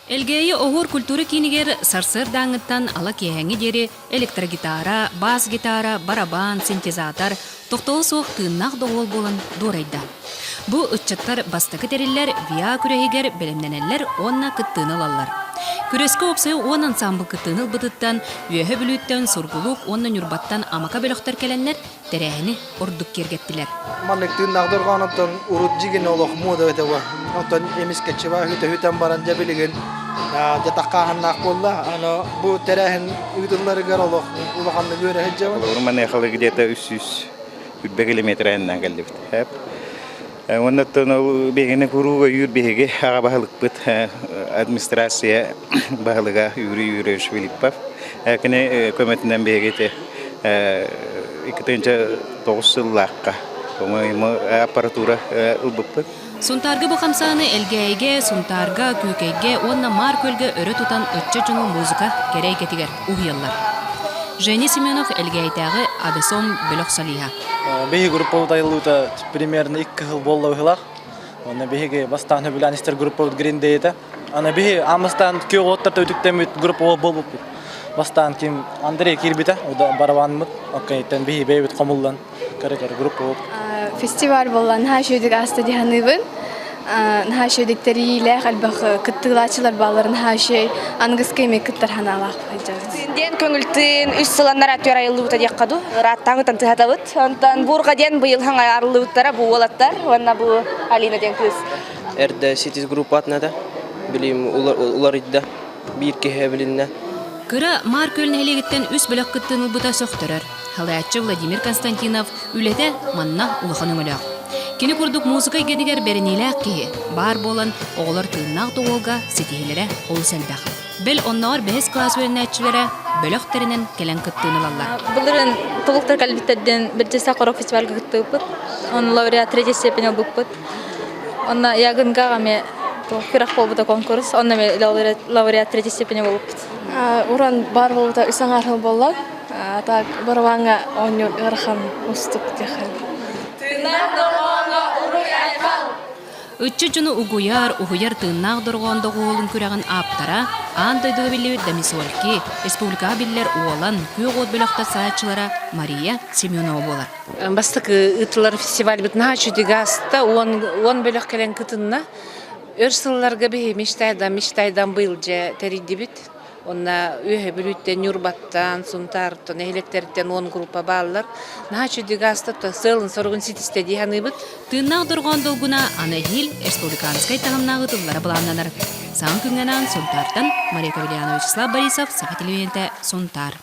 Элгээйи Оһуор культура киинигэр сарсыардааҥҥыттан ала киэһээҥҥи диэри электрогитара, бас-гитара, барабан, синтезатор тохтоло суох тыыннаах доҕуол буолан дуорайда. Бу ыччаттар бастакы тэриллэр ВИА күрэһигэр бэлэмнэнэллэр уонна кыттыыны ылаллар. Күрэскэ уопсайа уон ансаамбыл кыттыыны ылбытыттан Үөһэ Бүлүүттэн Сургулук уонна Ньурбаттан Амака бөлөхтөр кэлэннэр тэрээһини ордук киэргэттилэр. Маннык тыыннаах дорҕоонуттан урут дьигин олох муода этэ бу. Оттон эмискэччи үтэ-үтэн баран дьэ билигин дьэ таххааһыннаах буолла. Аны бу тэрээһин ыытылларыгар олох улаханнык үөрэ сылдьабын. Холобур, маныахалыы где-то 300 километр айаннаан кэллибит. Уонна оттон биһигини куруук өйүүр биһиги аҕа баһылыкпыт администрация баһылыга Юрий Юрьевич Филиппов. Кини көмөтүнэн биһиги ити 2009 сыллаахха по-моему аппаратура ылбыппыт. Сунтаарга бу хамсааны Элгээйигэ, Сунтаарга, Күүкэйгэ уонна Маар Күөлгэ өрө тутан ыччат дьону музыка кэрэ эйгэтигэр уһуйаллар. Женя Семенов Элгээйитээҕи Адесом бөлөх солиһа. Биһиги группабыт айыллыбыта примерно икки сыл буолла быһыылаах. Уонна биһиги бастаан сөбүлээн истэр группабыт Green Day этэ. Аны биһи аамыстаан күөх уоттар үтүктэммит группа буолбуппут. Бастаан ким Андрей киирбитэ, барабанмыт, оккайыттан биһи бэйэбит хомуллан кыра-кыра группа буолбут. Фестиваль буолла наһаа үчүгэйдик ааста дии саныыбын. Наһаа үчүгэйдик тэрийиилээх элбэх кыттыылааччылар бааллар наһаа үчүгэй аныгыскы эмиэ кыттар санаалаах сылдьабыт. Диэн көҥүлтүүн үс сыланнар атыыр айыллыбыта диэххэ дуу. Ырааттааҥытан тыһатабыт. Онтон Буурҕа диэн быйыл хаҥа арыллыбыттара бу уолаттар уонна бу Алина диэн кыыс. Эрдэ Ситис группа атынада. Билим уларыйда. Биир киһи билиннэ. Кыра Маар Күөл нэһилиэгиттэн үс бөлөх кыттыыны ылбыта сөхтөрөр. Салайааччы Владимир Константинов үлэтэ манна улахан өҥөлөөх. Кини курдук музыка эйгэтигэр бэриниилээх киһи баар буолан, оҕолор тыыннаах доҕуолга ситиһиилэрэ олус элбэх. Бэл оннооҕор бэһис кылаас үөрэнээччилэрэ бөлөх тэринэн кэлэн кыттыыны ылаллар. Былырыын Тобуктар кэлбиттэрдин Бирдьэсэ Хорок фестивальга кыттыбыппыт. Онно лауреат третьей степени ылбыппыт. Онно Ягынга эмиэ күрэх буолбута конкурс. Онно эмиэ лауреат третьей степени буолбуппут. Уран баар буолбута үс аҥаар сыл буолла. Так барабаҥҥа оонньуур ыарахан уустук диэххэ. Тыыннаах дорҕооҥҥо уруй-айхал! Ыччат дьону угуйар, уһуйар тыыннаах дорҕоон доҕуһуолун күрэҕин ааптара, аан дойдуга биллибит Домисольки, республикаҕа биллэр Уолан, Күөх уот бөлөхтөр салайааччылара Мария Семенова буолар. Бастакы ыытылар фестивальбыт наһаа үчүгэй ааста, уон бөлөх кэлэн кытынна. Өр сылларга биһи мечтайдан мечтайдан быйыл дьэ тэрийдибит. Онно Үөһэ Бүлүүттэн, Ньурбаттан, Сунтаартан, нэһилиэктэриттэн уон группа бааллар. Наһаа үчүгэй ааста, сыалын-соругун ситистэ дии саныыбыт. Тыыннаах дорҕоон долгуна аны эһиил республиканскай таһымнаах ыытыллара былааннанар. Саҥа күҥҥэ анаан Сунтаартан Мария Кавельянова, Вячеслав Борисов, Саха телевидениетэ, Сунтаар.